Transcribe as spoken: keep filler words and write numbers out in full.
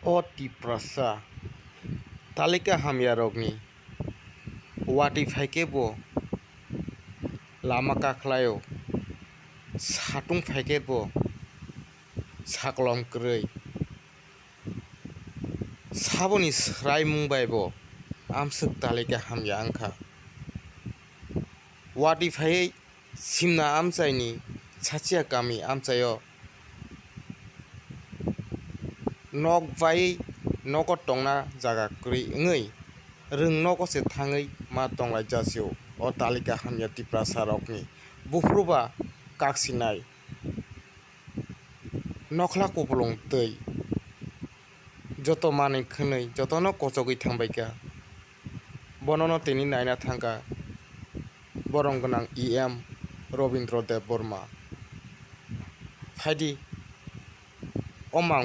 O Tiprasa, talika hamyarokni watwi phaikhe bo lama kakhlaio, satung phaikhe bo saklom kwrwi, saboni swraimung bai bo amswk talika hamya wngkha. Watwi phaiwi simna amchaini Sachiya kami amchaio nok bai nogo tongna jaga kwrwi wngwi rwng nogo se thangwi ma tonglaijasio. O talika hamya Tiprasa rokni buphuru ba kaksinai nokhla kupulung twi joto manwi khwnwi jotono kochogwi thangbaikha. Bonono tini naina thangkha borom gwnang E M Robindra Debbarma. Phaidi o mang